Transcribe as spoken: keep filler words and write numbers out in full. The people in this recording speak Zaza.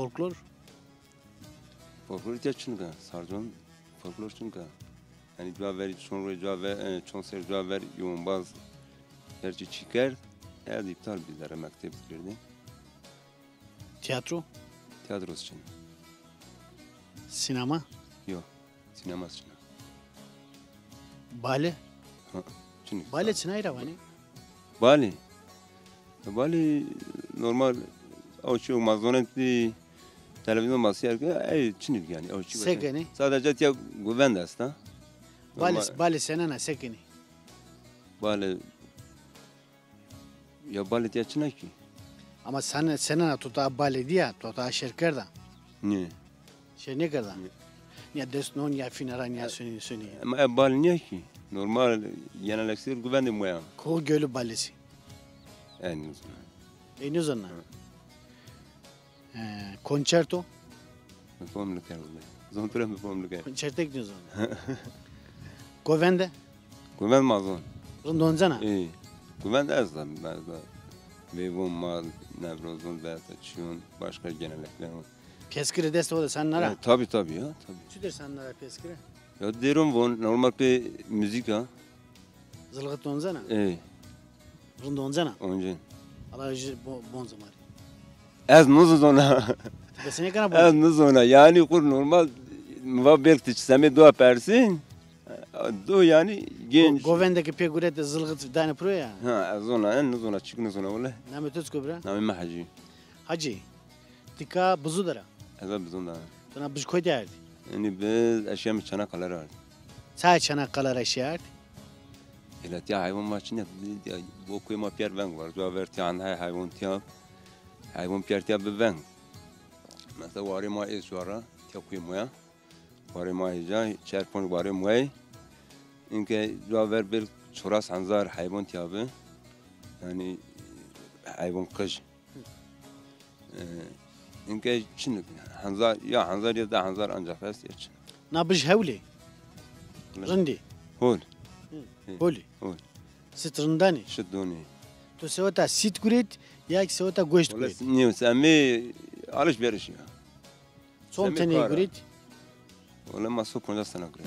Folklor? Folklor tiya çin ke, sarcon folklor çin ke. Yanî cuwa verî çon rê cuwa ver, e, çon ser cuwa ver yombaz her çi çî kerd, ez îptal bî zerre mekteb kerdî. Tiyatro? Tiyatro çin. Sinema? Yo. Sinema çin. Bale? Ha, çin. Bale çinay ra vanî? Bale. Bale normal o çi ma zonên di televîzyon ma seyr ke, ey çin yanî o çi. Se kenî? Sadece tiya govend esta. Bale, normal. Bale senena se kenî? Bale Ya bale tiya çina kî. Ama sen, senena to ta bale diya, to ta şer kerda? Nê. Şer nêkerda? Nê. Ya dest non ya fîna ra ya sönî sönî. Ama e bale nîya kî. Normal genel ekser govendê moya. Ko gölü balesi. En uzun. En uzun. Hı. E, konçerto? Mi fom niker wele. Zontura mi fom niker. Konçertek nizon. Govende? Govend ma zon. Rind oncena? Ê. Govend ez de, ez de. Veyvon ma, Newrozon, veyahut da çiyon, başka gelenekler var. Pêskirî dest o de sen nara? E, tabii, tabii ya, tabii. Çudir sen nara pêskirî? Ya derin von, normal pe müzik ha. Zilxit oncena? Ê. Rind oncena? Oncen. Allah ji bo-, bon zimarî. Ez nizona. Ti besenê kena bon. Ez nizona. Yanî qur normal mi va belki ti çi semê dua persîn. Do yanî genç. Go-, govende ke pê gurete zilxit danê piro ya. Ha, ez zona, en nizona, çik nizona wele. Namê to çik o bira? Namê mi Hacî. Hacî. Ti ka bizu dera? Ez a bizon dera. Ti na bij koy de erdî? Yanî biz eşya mi Çanakkale ra erdî. Çay Çanakkale ra eşya erdî? Ela tiya heywan ma çin ya, bo koy ma piyer veng var. Cuwa ver tiya andhay heywan tiya. Heywan piyer tiya bi veng. Mesela warê ma ê cuwa ra, tiya koy moya. Warê ma ê ca, çer ponc warê moyê. Inke cuwa ver bir çoras hezar heywan tiya bi. Yanî heywan qij. E, inke çin hezar, ya hezar ya da hezar ancak est ya çin. Na bij hewlê? Rindî? Hol. Hı. Holî? Hol. Sit rindanî? Şit donî. To seweta sit guret, ya ki seweta goşt guret? Nîyo, semê alışveriş ya. Çond tenê guret? Wele ma so poncas tena guret.